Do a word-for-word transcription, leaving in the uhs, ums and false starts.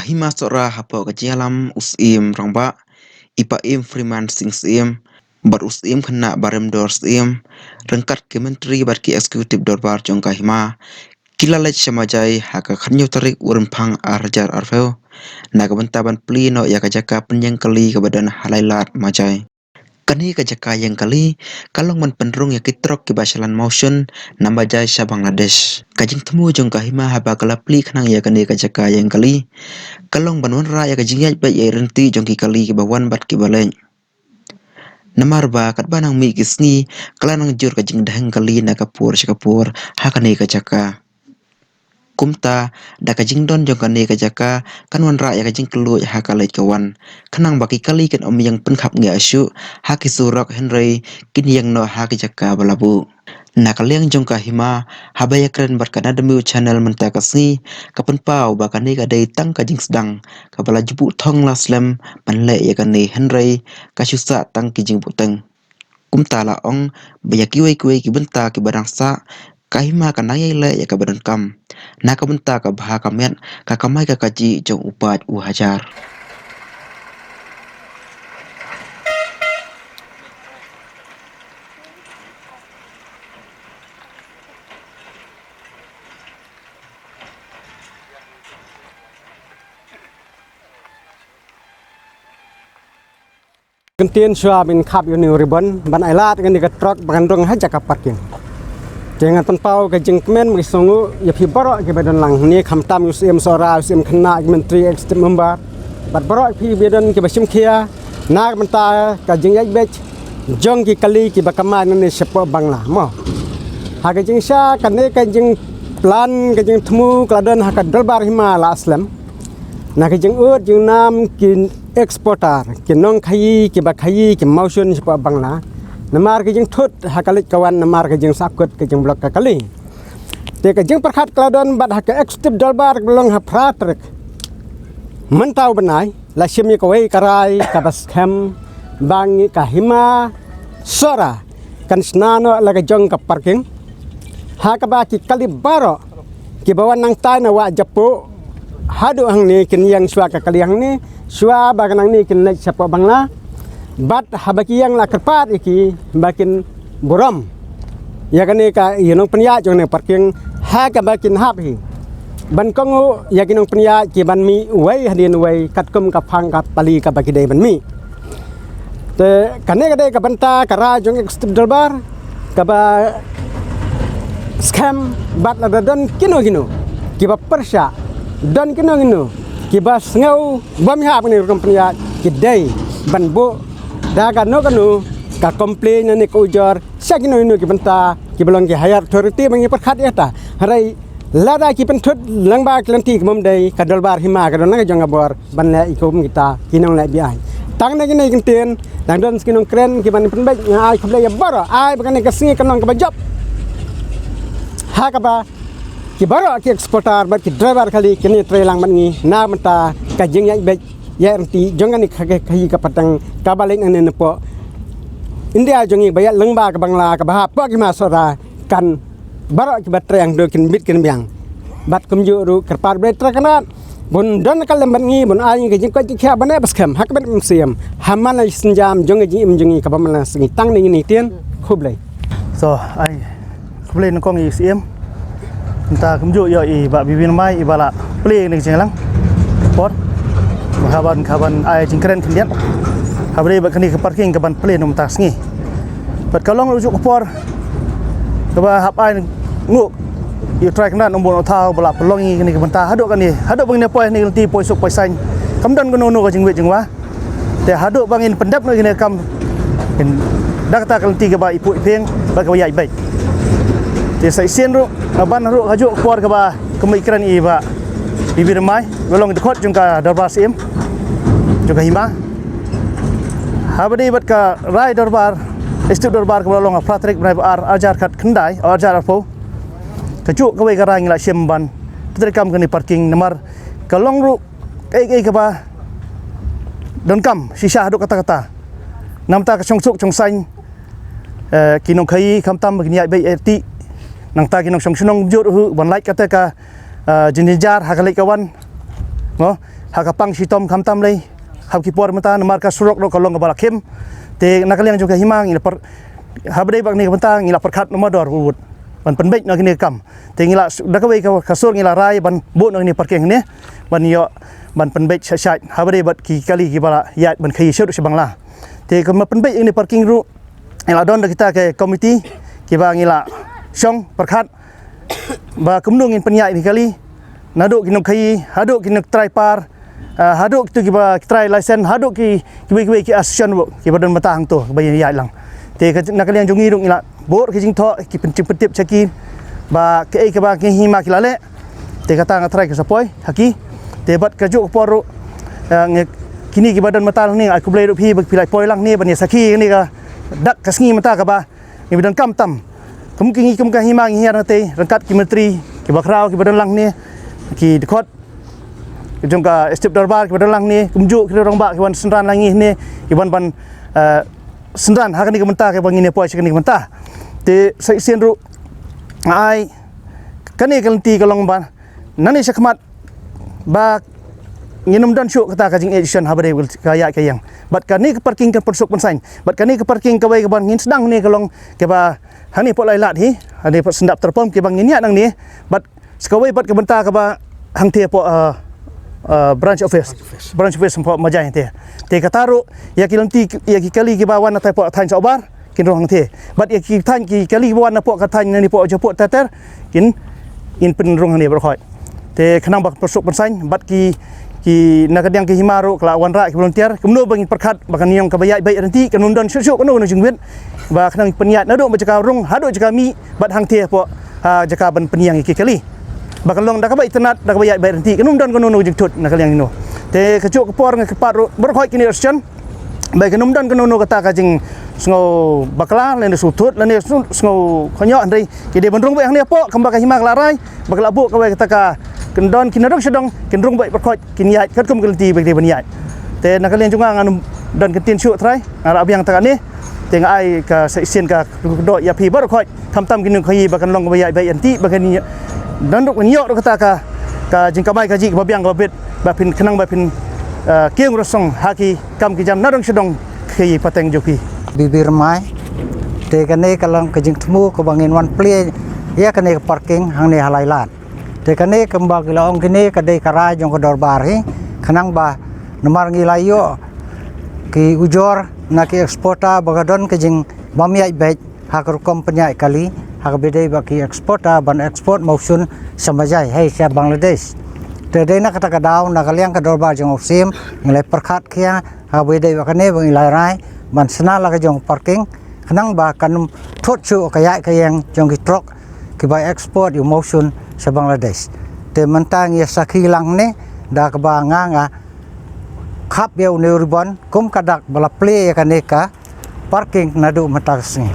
Hima Sohra hapoh ka jingïalam u Syiem Rangbah, i Bah Im Freeman Sing Syiem, bad u Syiem Khynnah Bah Remdor Syiem, ryngkat ki Myntri bad ki Executive Dorbar jong ka Hima, ki la leit sha Majai ha ka khathynñiew tarik u Rymphang ar hajar arphew, na ka bynta ban plie noh ïa ka jaka pynïeng kali kaba don ha Lailad Majai. Kane ka jaka ïeng kali ka long ban pynrung ïa ki trok kiba shalan mawshun na Majai sha Bangladesh. Ka jingthmu jong ka Hima haba ka la plie khnang ïa kane ka jaka ïeng kali ka long ban wanrah ïa ka jingïaid beit ïaid ryntih jong ki kali kiba wan bad kiba leit. Namar ba katba nang mih ki sngi ka la nang jur ka jingdheng kali na ka por sha ka por ha kane ka jaka. Kumta, da ka jingdon jong kane ka jaka kan wanrah ïa ka jingkylluid ha ka leit ka wan, khnang ba ki kali kin ym ïeng pynkhapngiah shuh ha ki surok, hynrei kin ïeng noh ha ki jaka ba la buh. Na ka liang jong ka Hima, haba ïakren bad ka Nadmiu Channel mynta ka sngi, ka pynpaw ba kane ka dei tang ka jingsdang kaba la ju buh thong la slem ban leh ïa kane, hynrei ka shu sah tang ki jingbuhteng. Kumta la ong ba ïa kiwei kiwei ki bynta kiba dang sah, ka Hima ka nang ïai leh ïa kaba donkam, na ka bynta ka bha ka miat, ka kamai ka kajih jong u paid u hajar. Kyntien shuwa ban khap ïa une u ribbon ban ai lad ïa kane ka trok ba kan rung ha jaka parking. Te ngan pynpaw ka jingkmen ba ki sngewnguh ïa phi baroh kiba don lang hangne, khamtam ïa u Syiem Sohra, u Syiem Khynnah, ki Myntri, Executive Member, bad baroh phi ba don kiba shim khia na ka bynta ka jingïaid beit jong ki kali kiba kamai nangne shapoh Bangla mo. Ha ka jingshisha kane ka jingplan, ka jingthmu ka la don ha ka Dorbar Hima la slem. Na ka jingud jingnam ki exporter, ki nongkhaïi, kiba khaïi, ki mawshun shapoh Bangla. Namar ka jingthut ha ka leit ka wan, namar ka jingsahkut ka jingblok ka kali. Te ka jingpyrkhat ka la don bad ha ka Executive Dorbar kaba long ha phra tarik mynta u bnai, la shim ïa kawei ka rai kaba skhem ba ngi, ka Hima Sohra kan shna noh la ka jong ka parking, ha kaba ki kali baroh kiba wan nangtai na Wah Japuh haduh hangne kin ïeng shuwa ka kali hangne, shuwa ba ka nangne kin leit shapoh Bangla. Bad haba ki ïeng la kyrpad ïa ki ba kin burom ïa kane ka, ïa nongpynïaid jong kane ka parking ha kaba kin hap hi ban kohnguh ïa ki nongpynïaid kiban mih uwei hadien uwei katkum ka phang ka pali kaba ki dei ban mih. Te kane ka dei ka bynta ka rai jong Executive Dorbar kaba skhem, bad lada don kino kino kiba pyrshah, don kino kino kiba sngew bym hap ïa kane ka rukom pynïaid, ki dei ban buh da kano kano ka complain ne ka ujor sha kino kino ki bynta kiba long ki higher authority ba ngi pyrkhat ïa kata. Hynrei lada ki pynthut lyngba ki lynti ki bym dei, ka Dorbar Hima ka don la ka jong ka bor ban leh ïa ki kum kita ki nongleh beaiñ. Tang na kine ki ktien, dang don sa ki nongkren kiban pynbeit, nga ai khublei ïa baroh, ai ba kane ka sngi kan long kaba jop ha kaba ki baroh ki exporter bad ki driver kali kin ïatrei lang bad ngi na ka bynta ka jingïaid beit ïaid ryntih jong kane ka, ka, ka khaïi ka pateng kaba leit nangne napoh India jong ngi ba ïaid lyngba ka Bangla kaba hap hapoh ka Hima Sohra, kan baroh kiba trei hangto kin bit kin biang. Bad kumjuh ruh kyrpad Blei Trai Kynrad ban don ka lem bad ngi, ban ai ngi ka jingkoit jingkhiah ban ïaid ba skhem ha ka met ka mynsiem ha man la ka sienjam jong ka jingim jong ngi kaba man la ka sngi. Tang na kine ki ktien, khublei. So, ai khublei nyngkong ïa i Syiem. Mynta kumjuh ïa i Bah Bibin Mai iba la plie ïa kane ka jingïalang por ba ka ban, ka ban ai jingkren khyndiat ha ba dei bad kane ka parking ka ban plie na mynta ka sngi. Bad ka long ruh juh ka por kaba hap ai nguh ïa u Trai Kynrad Nongbuh Nongthaw ba la pynlong ïa kane ka bynta haduh kane, haduh ba ngin ïa poi ha kane ka lynti, poi suk poi saiñ, kam don kano kano ka jingwit jingwa. Te haduh ba ngin pyndep noh ïa kane ka kam, ngin da kata ka lynti kaba ipuh iphieng bad kaba ïaid beit. Te sa shisien ruh, ban ruh hajuh ka por kaba kumba i kren i Bah Bibin Mai ba long i dkhot jong ka Dorbar Syiem jong ka Hima. Haba dei bad ka rai dorbar, Executive Dorbar kaba la long ha phra tarik bnai ba ar, ar hajar khatkhyndai, ar hajar arphew. Kajuh kawei ka rai ngi la shim ban pyntreikam kane parking namar ka long ruh kaei kaei kaba donkam shisha haduh katta katta. Na bynta ka shongsuk shongsaiñ, eh, ki nongkhaïi khamtam ba kin ïaid beit ïaid tih. Nangta ki nongshong shnong kumjuh ruh ban lait kata ka, eh, jingjynjar ha ka leit ka wan. Mo, ha ka pang shitom khamtam lei ha ki por mynta namar ka surok ruh ka long kaba la khim. Te na ka liang jong ka hima ngi la pyrkhat, haba dei ba kane ka bynta ngi la pyrkhat namar dor wut ban pynbeit noh kane ka kam. Te ngi la, da kawei ka, ka sur ngi la rai ban buh noh kane ka parking hangne ban ïoh ban pynbeit shait shait haba dei bad ki kali kiba la ïaid ban khaïi shuh sha Bangla. Te ka ma pynbeit ïa kane parking ruh ngi la don da kita ka komiti kiba ngi la shong pyrkhat ba kumno ngin pynïaid ïa ki kali, naduh ki nongkhaïi haduh ki nongtrai par, ah, haduh kitu kiba ki trai license, haduh ki kiwei kiwei ki association ruh kiba don mynta hangto ba ïaid lang. Te ka, na ka liang jong ngi ruh ngi la buh ki jingthoh, ki pynjingpyntip sha ki ba kaei kaba ki hima ki la leh. Te kata nga trai ka sa poi ha ki. Te bad kajuh ka por ruh, eh, ngi, kine kiba don mynta hangne, ai khublei ruh phi ba phi la poi lang hangne ban ïa sakhi kane ka dak ka sngi mynta kaba ngi ba donkam tam. Kum ki ngi kum ka hima ngi hiar na te ryngkat ki myntri kiba khraw kiba don lang hangne, ki dkhot jong ka Executive Dorbar kiba don lang hangne, kumjuh ki rangbah ki wan synran lang ngi hangne, ki wan ban, eh, synran ha kane ka bynta kaba ngin ïa poi sha kane ka bynta. Te sa shisien ruh nga ai kane ka lynti ka long ba nangne shakhmat ba ngin ym don shuh kata ka jingïeit shisien haba dei ka ïaid ka ïeng. Bad kane ka parking kan pynsuk pynsaiñ. Bad kane ka parking kawei kaba ngin sdang hangne ka long kaba hangne hapoh Lailad hi, hangne hapoh Syndap Tyrpom kaba ngin ïaid nangne. Bad sa kawei bad ka bynta kaba hangtei hapoh, ah, ah, branch office. Branch office hapoh Majai hangtei. Te kata ruh ïa ki lynti, ïa ki kali kiba wan na tai hapoh thaiñ Sawbar kin rung hangtei. Bad ïa ki thaiñ ki kali ba wan napoh ka thaiñ nani poh Japuh ter ter kin, kin pynrung hangne baroh khoit. Te khnang ba pynsuk pynsaiñ bad ki, ki na ka liang ki hima ruh ka la wanrah ki volunteer kumno ba ngin pyrkhat ba ka niong kaba ïaid beit ryntih kan ym don shuh shuh kano kano jingwit ba khnang pynïaid naduh ba jaka rung haduh jaka mih bad hangtei hapoh, ah, jaka ban pynïeng ïa ki kali. Ba kan long da kaba itynnad da kaba ïaid beit ryntih kan ym don kano kano jingthut na ka liang ino. Te kajuh ka por nga kyrpad ruh baroh khoit kine association ba kan ym don kano kano kata ka jingsngew bakla lane sngewthut lane sngew, sngew khñioh hynrei ki dei ban rung beit hangne hapoh kumba ka hima ka la rai ba ka la buh kawei kata ka kan don ki nadong shadong kin rung beit baroh khoit kin ïaid katkum ka lynti ba ki dei ban ïaid. Te na ka liang jong nga ngan ym don ka ktien shuh trai, nga la biang kata kane. Te nga ai ka sa shisien ka kyrdoh ïa phi baroh khoit. Khamtam ki nongkhaïi ba kan long kaba ïaid beit ryntih ba kan ïoh, naduh kan ïoh ruh kata ka, ka jingkamai kajih kaba biang kaba bit ba phin khnang ba phin, eh, kieng rasong ha ki kam ki jam nadong shadong khaïi pateng jong phi. Bibir mai. Te kane ka long ka jingthmu kaba ngin wan plie ïa kane ka parking hangne ha Lailad. Te kane kumba ki la ong kine ka dei ka rai jong ka dorbar hi khnang ba namar ngi la ïoh ki ujor na ki exporter ba ka don ka jingbym ïaid beit ha ka rukom pynïaid kali ha kaba dei ba ki exporter ban export mawshun sha Majai hei sha Bangladesh. Te dei na kata ka daw na ka liang ka dorbar jong u Syiem ngi la pyrkhat khia ha kaba dei ba kane ba ngi la rai ban shna la ka jong parking khnang ba kan ym thut shuh ka ïaid ka ïeng jong ki truck kiba export ïa u mawshun sha Bangladesh. Te mynta ngi ïa sakhi lang ne da kaba nga nga khap ïa une u ribbon kum ka dak ba la plie ïa kane ka parking naduh mynta ka sngi.